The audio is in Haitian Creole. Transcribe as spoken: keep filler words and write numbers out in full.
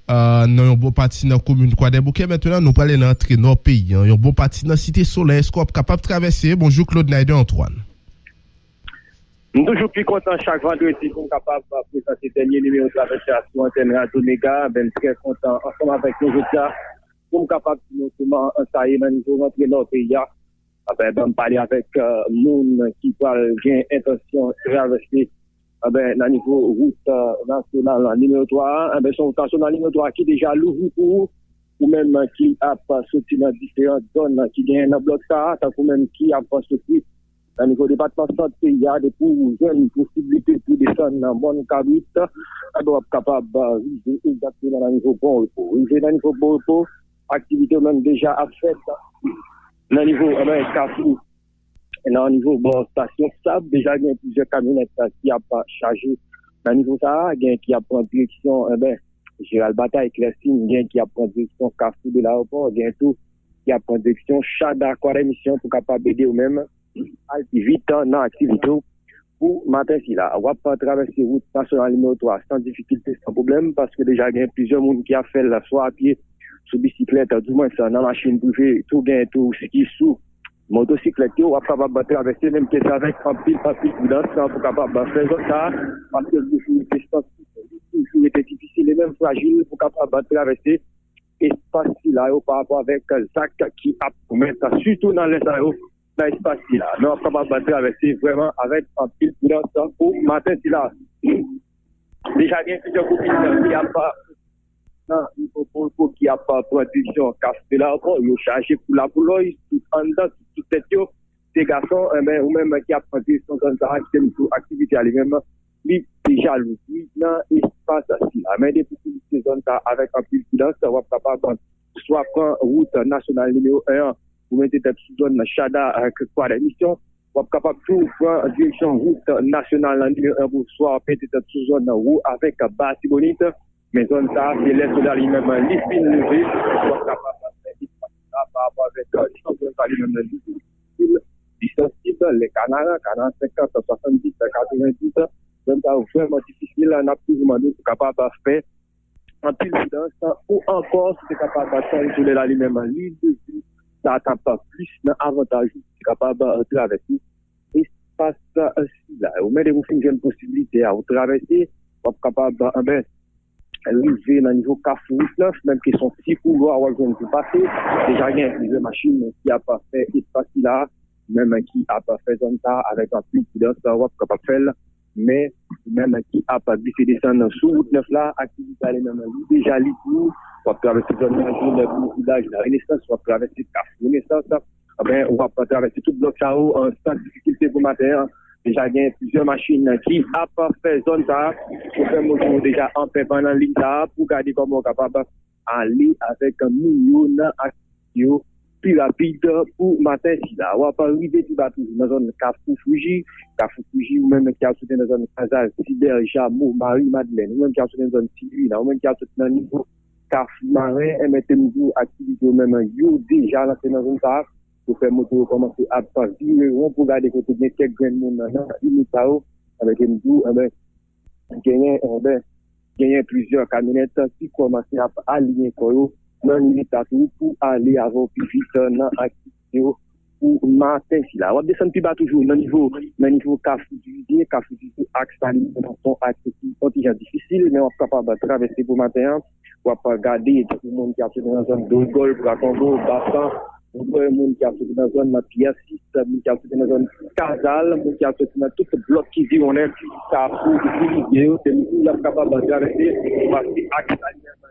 nan yon bon pati nan komin Kwadèboukè. Mentnan, nou prale nan antre nò peyi an, yon bon pati nan Site Solèy. Èske w ap kapab travèse? Bonjou, Claude Naider Antoine. M toujou pi kontan chak vandredi pou m kapab prezante dènye nimewo Travèse a sou antèn Radyo Mega. Ben, m trè kontan ansanm avèk nou jodi a pou m kapab di nou kòman sa ye nan nivo rantre nò peyi a. Apre, ben, m pale avèk, euh, moun ki pral gen entansyon travèse, eh ben, nan nivo wout, euh, nasyonal nimewo twa a. Eh ben, se yon wout nasyonal nimewo twa a ki deja louvri pou ou, ou menm ki ap soti nan diferan zòn ki genyen nan blòk sa a, tankou menm ki ap soti nan nivo depatman Sant peyi a, depi ou jwenn posiblite pou desann nan Mòn Kabrit, eh ben, w ap kapab, euh, rive egzakteman nan nivo Bon Repo. Rive nan nivo Bon Repo, aktivite yo menm deja ap fèt nan nivo, eh ben, Kafou, nan nivo bò estasyon Sab. Deja gen plizyè kamyonèt ki ap chaje nan nivo sa a, gen ki ap pran direksyon, eh ben, Jeral Batay, Klèsin, gen ki ap pran direksyon Kafou de Layewopò, gen tou ki ap pran direksyon Chada, Kwadèmisyon, pou kapab ede yo menm al pi vit nan aktivite yo pou maten sila. W ap travèse wout nasyonal nimewo twa san difikilte, san pwoblèm, paske deja gen plizyè moun ki ap fè l swa a pye, sou bisiklèt, di mwens nan machin prive, tou gen tou ki sou motosiklèt yo. W ap kapab travèse, menm ke se avèk anpil, anpil pridans pou kapab fè zòn sa a, paske l toujou rete sansib, li toujou rete difisil e menm frajil pou kapab travèse espas sila yo pa rapò avèk zak ki ap komèt, sitou nan lè sa yo, nan espas sila. Men w ap kapab travèse vrèman avèk anpil pridans pou maten sila. Deja gen plizyè komin ki ap nan nivo Bon Repo ki ap pran direksyon Kafou de Layewopò, yo chaje kou la pou lòy, tout anndan, tout, tout tèt yo, se gason, enben, ou menm ki ap pran direksyon zòn sa a, ki te sou aktivite a li menm, li deja louvri nan espas sila. Men depi w finise zòn sa a avèk anpil pridans, w ap kapab swa pran wout nasyonal nimewo en an pou mete tèt sou zòn Chada ak Kwadèmisyon. W ap kapab tou pran direksyon wout nasyonal nimewo en pou swa mete tèt sou zòn Wo avèk Ba Tibonit. Men zòn sa a, se lè solèy li menm li fin leve, w ap kapab fè espas sa pa rapò avèk, euh, jan zòn sa li menm li difisil, li sansib, lè Kanaran, Kanaran senkant, swasanndis, katrevenndis, zòn sa yo vrèman difisil, n ap toujou mande pou kapab fè anpil pridans, ou ankò, si te kapab tann solèy la li menm li leve, sa t ap plis nan avantaj ou, si te kapab, euh, travèse espas, euh, sila. Ou menm depi w fin jwenn posiblite a, ou travèse, w ap kapab, euh, anben, rive nan nivo Kafou Wout Nèf, menm ke se yon ti koulwa w ap jwenn pou pase. Deja gen plizyè machin ki ap fè espas sila, menm ki ap fè zòn sa avèk anpil pridans, w ap kapab fè l. Men, menm ki ap glise desann sou Wout Nèf la, aktivite a li menm li deja li tou. W ap travèse zòn nan, jounen pou vilaj La Renesans, w ap travèse Kafou Renesans, anben, w ap travèse tout blòk sa yo, an, san difikilte pou maten an. Deja gen plizyè machin ki ap fè zòn sa a, chofè moto yo deja an pè pandan liy sa a, pou gade kòman yo kapab ale avèk moun yo nan aktivite yo pi rapid pou maten sila. W ap rive pi ba toujou nan zòn Kafou Fouji, Kafou Fouji, ou menm ki ap soti nan zòn Kazal, Sibè, Jamo, Mari Madlèn, ou menm ki ap soti nan zòn Tilina, ou menm ki ap soti nan nivo Kafou Maren, enben, te m di w, aktivite yo menm yo deja lanse nan zòn sa a. Chofè moto yo kòmanse ap vire won pou gade kote gen kèk grenn moun nan, nan limit sa yo. Enben, te m di w, enben, genyen, enben, genyen plizyè kamyonèt ki kòmanse ap aliyen kò yo nan limit la tou pou ale avè w pi vit nan aktivite yo pou maten sila. W ap desann pi ba toujou nan nivo, nan nivo Kafou Divizye, Kafou Divizye, aks sa li menm se yon aks ki yon ti jan difisil, men w ap kapab travèse pou maten an. W ap gade tankou moun ki ap soti nan zòn Dorigòl, Bwa Kongo, Basan, ou wè moun ki ap soti nan zòn nan Pyè Sis, moun ki ap soti nan zòn Kazal, moun ki ap soti nan tout blòk ki viwonnen Kafou Divizye yo, se moun y ap kapab travèse, paske aks sa li menm